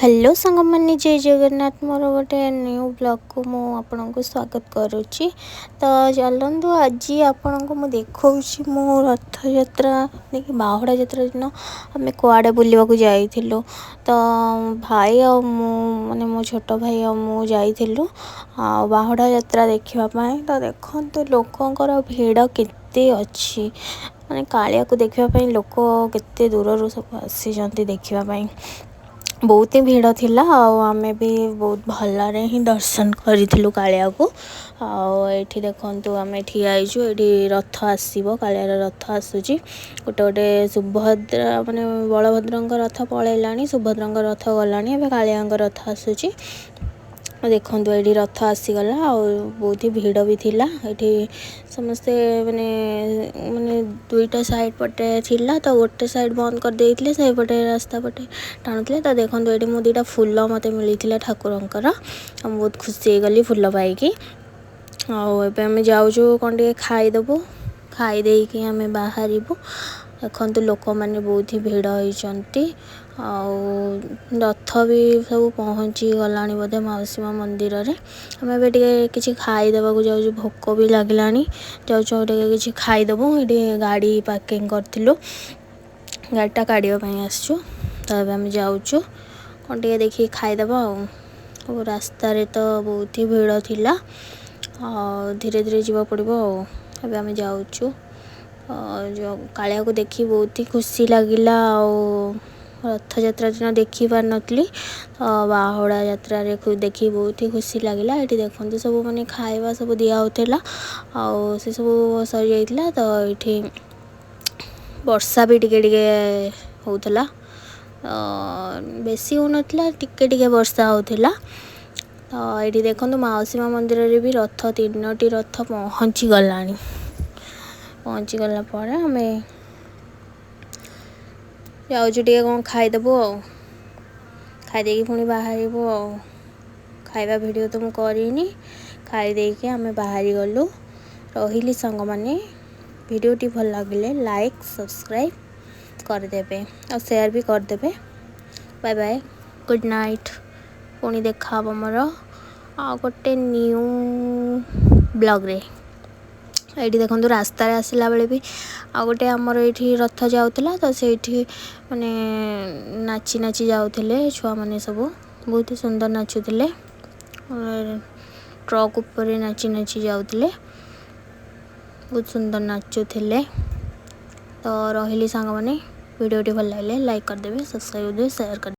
Hello ସାଙ୍ଗମାନେ, ଜୟ ଜଗନ୍ନାଥ। ମୋର ଗୋଟେ ନ୍ୟୁ ବ୍ଲଗ୍କୁ ମୁଁ ଆପଣଙ୍କୁ ସ୍ୱାଗତ କରୁଛି। ତ ଚାଲନ୍ତୁ, ଆଜି ଆପଣଙ୍କୁ ମୁଁ ଦେଖାଉଛି ମୁଁ ରଥଯାତ୍ରା ନେଇକି ବାହୁଡ଼ା ଯାତ୍ରା ଦିନ ଆମେ କୁଆଡ଼େ ବୁଲିବାକୁ ଯାଇଥିଲୁ। ତ ଭାଇ ଆଉ ମୁଁ, ମାନେ ମୋ ଛୋଟ ଭାଇ ଆଉ ମୁଁ ଯାଇଥିଲୁ ଆଉ ବାହୁଡ଼ା ଯାତ୍ରା ଦେଖିବା ପାଇଁ। ତ ଦେଖନ୍ତୁ, ଲୋକଙ୍କର ଭିଡ଼ କେତେ ଅଛି, ମାନେ କାଳିଆକୁ ଦେଖିବା ପାଇଁ ଲୋକ କେତେ ଦୂରରୁ ସବୁ ଆସିଛନ୍ତି ଦେଖିବା ପାଇଁ। ବହୁତ ହିଁ ଭିଡ଼ ଥିଲା ଆଉ ଆମେ ବି ବହୁତ ଭଲରେ ହିଁ ଦର୍ଶନ କରିଥିଲୁ କାଳିଆକୁ। ଆଉ ଏଇଠି ଦେଖନ୍ତୁ, ଆମେ ଠିଆ ହେଇଛୁ ଏଇଠି। ରଥ ଆସିବ, କାଳିଆର ରଥ ଆସୁଛି ଗୋଟେ ଗୋଟେ। ସୁଭଦ୍ରା, ମାନେ ବଳଭଦ୍ରଙ୍କ ରଥ ପଳେଇଲାଣି, ସୁଭଦ୍ରାଙ୍କ ରଥ ଗଲାଣି, ଏବେ କାଳିଆଙ୍କ ରଥ ଆସୁଛି। ଦେଖନ୍ତୁ, ଏଇଠି ରଥ ଆସିଗଲା ଆଉ ବହୁତ ହି ଭିଡ଼ ବି ଥିଲା ଏଇଠି। ସମସ୍ତେ ମାନେ ଦୁଇଟା ସାଇଡ଼୍ ପଟେ ଥିଲା, ତ ଗୋଟେ ସାଇଡ଼୍ ବନ୍ଦ କରିଦେଇଥିଲେ, ସେଇପଟେ ରାସ୍ତା ପଟେ ଟାଣୁଥିଲେ। ତ ଦେଖନ୍ତୁ, ଏଇଠି ମୁଁ ଦୁଇଟା ଫୁଲ ମୋତେ ମିଳିଥିଲା ଠାକୁରଙ୍କର, ଆଉ ମୁଁ ବହୁତ ଖୁସି ହେଇଗଲି ଫୁଲ ପାଇକି। ଆଉ ଏବେ ଆମେ ଯାଉଛୁ, କ'ଣ ଟିକେ ଖାଇଦେବୁ, ଖାଇ ଦେଇକି ଆମେ ବାହାରିବୁ। ଦେଖନ୍ତୁ, ଲୋକମାନେ ବହୁତ ହି ଭିଡ଼ ହେଇଛନ୍ତି ଆଉ ରଥ ବି ସବୁ ପହଞ୍ଚି ଗଲାଣି ବୋଧେ ମାଉସୀ ମା ମନ୍ଦିରରେ। ଆମେ ଏବେ ଟିକେ କିଛି ଖାଇଦେବାକୁ ଯାଉଛୁ, ଭୋକ ବି ଲାଗିଲାଣି। ଯାଉଛୁ ଆଉ ଟିକେ କିଛି ଖାଇଦେବୁ। ଏଠି ଗାଡ଼ି ପାର୍କିଂ କରିଥିଲୁ, ଗାଡ଼ିଟା କାଢ଼ିବା ପାଇଁ ଆସିଛୁ। ତ ଏବେ ଆମେ ଯାଉଛୁ, କ'ଣ ଟିକେ ଦେଖିକି ଖାଇଦେବା। ଆଉ ରାସ୍ତାରେ ତ ବହୁତ ହି ଭିଡ଼ ଥିଲା ଆଉ ଧୀରେ ଧୀରେ ଯିବାକୁ ପଡ଼ିବ। ଆଉ ଏବେ ଆମେ ଯାଉଛୁ। ଯେଉଁ କାଳିଆକୁ ଦେଖି ବହୁତ ହି ଖୁସି ଲାଗିଲା ଆଉ ରଥଯାତ୍ରା ଦିନ ଦେଖି ପାରିନଥିଲି, ତ ବାହୁଡ଼ା ଯାତ୍ରାରେ ଦେଖି ବହୁତ ହି ଖୁସି ଲାଗିଲା। ଏଠି ଦେଖନ୍ତୁ, ସବୁ ମାନେ ଖାଇବା ସବୁ ଦିଆହେଉଥିଲା ଆଉ ସେସବୁ ସରିଯାଇଥିଲା। ତ ଏଇଠି ବର୍ଷା ବି ଟିକେ ଟିକେ ହେଉଥିଲା, ବେଶୀ ହେଉନଥିଲା, ଟିକେ ଟିକେ ବର୍ଷା ହେଉଥିଲା। ତ ଏଇଠି ଦେଖନ୍ତୁ, ମାଉସୀ ମା ମନ୍ଦିରରେ ବି ରଥ, ତିନୋଟି ରଥ ପହଞ୍ଚିଗଲାଣି। ପହଞ୍ଚିଗଲା ପରେ ଆମେ ଯାଉଛୁ, ଟିକେ କ'ଣ ଖାଇଦେବୁ ଆଉ ଖାଇଦେଇକି ପୁଣି ବାହାରିବୁ। ଆଉ ଖାଇବା ଭିଡ଼ିଓ ତ ମୁଁ କରିନି। ଖାଇଦେଇକି ଆମେ ବାହାରି ଗଲୁ। ରହିଲି ସାଙ୍ଗମାନେ, ଭିଡ଼ିଓଟି ଭଲ ଲାଗିଲେ ଲାଇକ୍, ସବସ୍କ୍ରାଇବ୍ କରିଦେବେ ଆଉ ସେୟାର ବି କରିଦେବେ। Bye bye, good night. ପୁଣି ଦେଖା ହେବ ମୋର ଆଉ ଗୋଟେ ନ୍ୟୁ ବ୍ଲଗ୍ରେ। ଏଇଠି ଦେଖନ୍ତୁ, ରାସ୍ତାରେ ଆସିଲା ବେଳେ ବି ଆଉ ଗୋଟେ ଆମର ଏଇଠି ରଥ ଯାଉଥିଲା। ତ ସେଇଠି ମାନେ ନାଚି ନାଚି ଯାଉଥିଲେ ଛୁଆମାନେ ସବୁ, ବହୁତ ସୁନ୍ଦର ନାଚୁଥିଲେ। ଟ୍ରକ୍ ଉପରେ ନାଚି ନାଚି ଯାଉଥିଲେ, ବହୁତ ସୁନ୍ଦର ନାଚୁଥିଲେ। ତ ରହିଲି ସାଙ୍ଗମାନେ, ଭିଡ଼ିଓଟି ଭଲ ଲାଗିଲେ ଲାଇକ୍ କରିଦେବେ, ସବସ୍କ୍ରାଇବ୍ କରିଦେବେ, ସେୟାର କରିଦେବେ।